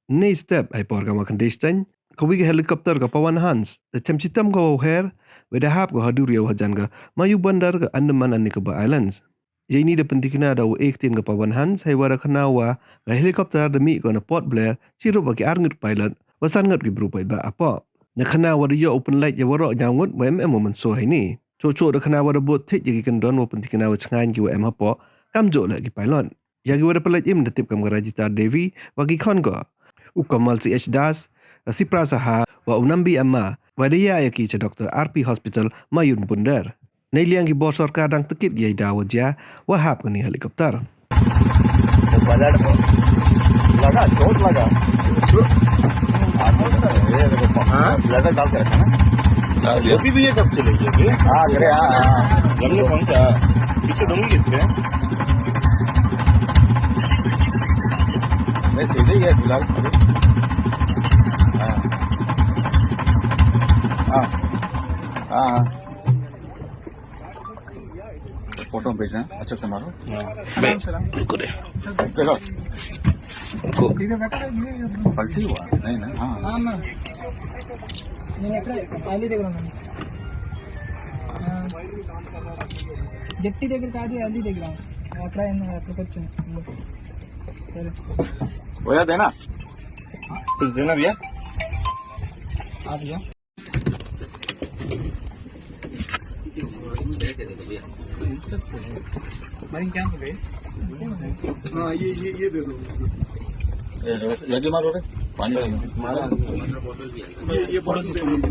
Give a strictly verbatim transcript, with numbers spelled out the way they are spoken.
Nei step hei por ka ma khyndai stan, ka wi ka helicopter ka Pawan Hans da chem chitom ka wow her, wei da hap ka ha duriaw hajan ka Mayubandar ka Andaman and Nicobar Islands. Yei ni da pyntikna da u ek tien ka Pawan Hans, hei wa da khana wa ka helicopter da mih ka na Port Blair, chirup wa ki arngut pilot, wa sanngut ki bru paidbah apo. Na khana wa da yoh u pynlait ya waroh nyaw ngut wa em em wa mynsaw hei ni. Choh choh da khana wa da bud thik ya ki kyndon wa pyntikna wa chngaiñ ki wa em hapo, kam joh le ki pilot. Ya ki wa da pynlait im da tip kam ka Rajita Devi, wa ki khon ko u Kamal C H Das, ka Sipra Saha, wa u Nambi Amma, wa da ya ya ki cha Doctor R P Hospital, Mayun Bunder. Nei liang ki bor sorkar dang takit ki ya i daw wa jia, wa hap ka ni helicopter. तो बजट लगा, चोट लगा। ये देखो, हाँ? ब्लैडर डाल के रखा ना। डाल दिया। अभी भी ये कब चलेगी अभी? हाँ, करे, हाँ, हाँ। जमने कौन सा? पीछे डोंगी किसके? नहीं, सीधे ही है फिलहाल। हाँ। हाँ। हाँ, हाँ। फोटो भेजना, अच्छा से मारो। हाँ। बे, रुको दे। देखो। रुको। पलटी हुआ, नहीं ना, हाँ। हाँ, मैं। नहीं, अपने आली देख रहा हूँ मैं। हाँ। जट्टी देख रहा हूँ, आली देख रहा हूँ। अपना, अपना कुछ। चलो। भैया देना। कुछ देना भैया। आ भैया। भाई, क्या हो गए? हाँ, ये, ये, ये दे दो। ये, ये मारो रे, पानी मारो। ये, ये बोतल दे दो।